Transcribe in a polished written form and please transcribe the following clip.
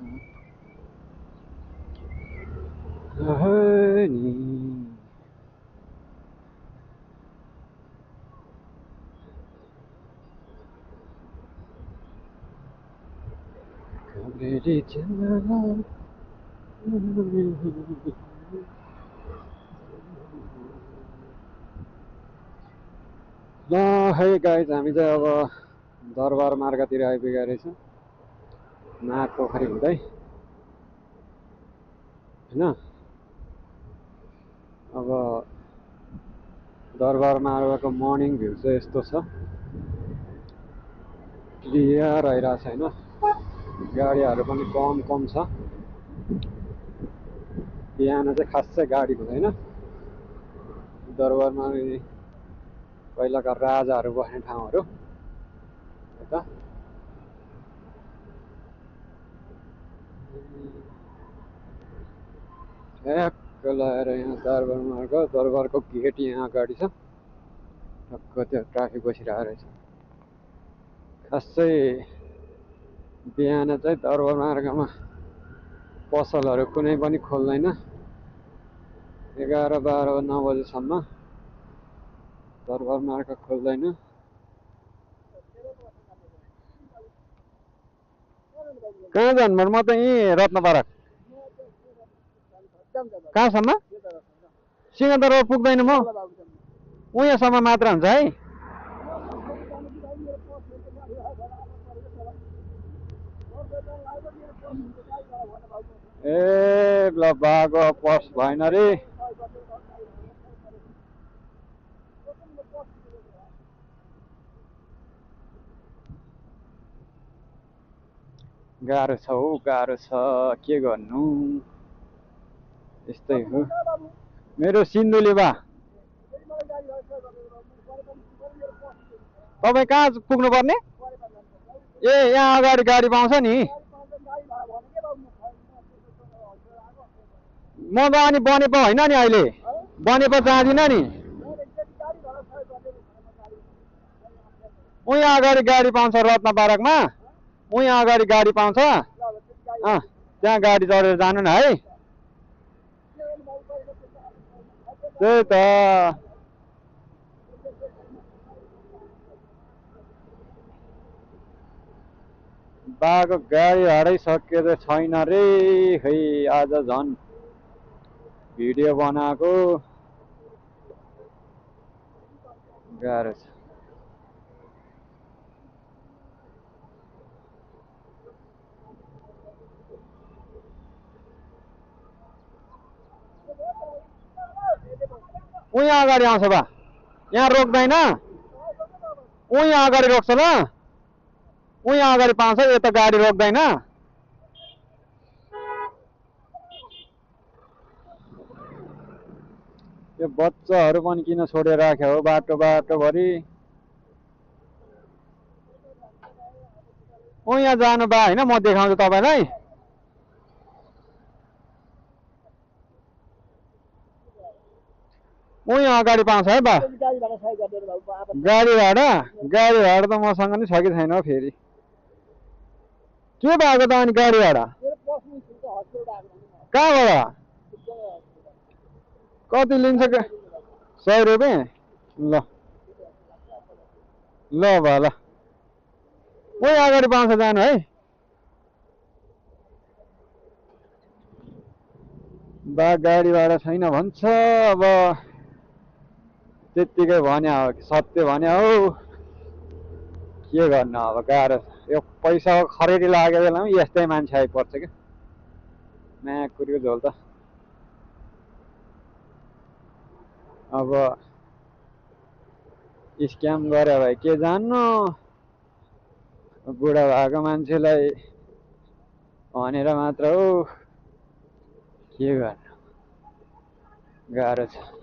ल है गाइज हामी चाहिँ अब दरबार मार्गतिर आइपुगेका रहेछौँ नाग पोखरी हुँदै होइन। अब दरबार मार्गको मर्निङ भ्यू चाहिँ यस्तो छ, क्लियर आइरहेको छ होइन, गाडीहरू पनि कम छ। बिहान चाहिँ खासै गाडी हुँदैन। दरबारमा पहिलाका राजाहरू बस्ने ठाउँहरू यता ठ्याक्क लगाएर यहाँ दरबार मार्ग, दरबारको गेट यहाँ अगाडि छ। टक्क त्यो ट्राफिक बसिरहेको रहेछ। खासै बिहान चाहिँ दरबार मार्गमा पसलहरू कुनै पनि खोल्दैन। 11, 12, 9 बजेसम्म दरबार मार्ग खोल्दैन। कहाँ जानु? म त यहीँ रत्नपार्क। कहाँसम्म? सिंहदरबार पुग्दैन, म उहाँसम्म मात्र हुन्छ है। ए ल बाको पस भएन रे। गाह्रो छ हौ, गाह्रो छ, के गर्नु, यस्तै हो। मेरो सिन्धुली बा। तपाईँ कहाँ पुग्नु पर्ने? ए यहाँ अगाडि गाडी पाउँछ नि। म त अनि बनेपा होइन नि, अहिले बनेपा जाँदिनँ नि। उहाँ अगाडि गाडी पाउँछ रत्नपार्कमा, उहाँ अगाडि गाडी पाउँछ। त्यहाँ गाडी चढेर जानु न है। त्यही त बाको गाडी भाडै सकिएको छैन रे। खै आज झन् भिडियो बनाएको गाह्रो छ। उहाँ अगाडि आउँछ बा, यहाँ रोक्दैन। उहाँ अगाडि रोक्छ ल, उहाँ अगाडि पाउँछ, यता गाडी रोक्दैन। यो बच्चाहरू पनि किन छोडेर राख्यो हो बाटोभरि। उहाँ जानु बा होइन, म देखाउँछु तपाईँलाई। उहाँ अगाडि पाउँछ है बा गाडी भाडा। गाडी भाडा त मसँग नि छ कि छैन फेरि, के भएको त अनि गाडी भाडा कहाँबाट कति लिन्छ? 100 रुपियाँ। ल ल बा ल, उहाँ अगाडि पाउँछ जानु है। बा गाडी भाडा छैन भन्छ। अब त्यत्तिकै भने हो, सत्य भने हो, के गर्नु अब, गाह्रो छ। यो पैसा खरेडी लागेको बेलामा यस्तै मान्छे आइपर्छ क्या, म्याकुरीको झोल त। अब स्क्याम गरे भाइ के जान्नु, बुढा भएको मान्छेलाई भनेर मात्र हो, के गर्नु, गाह्रो छ।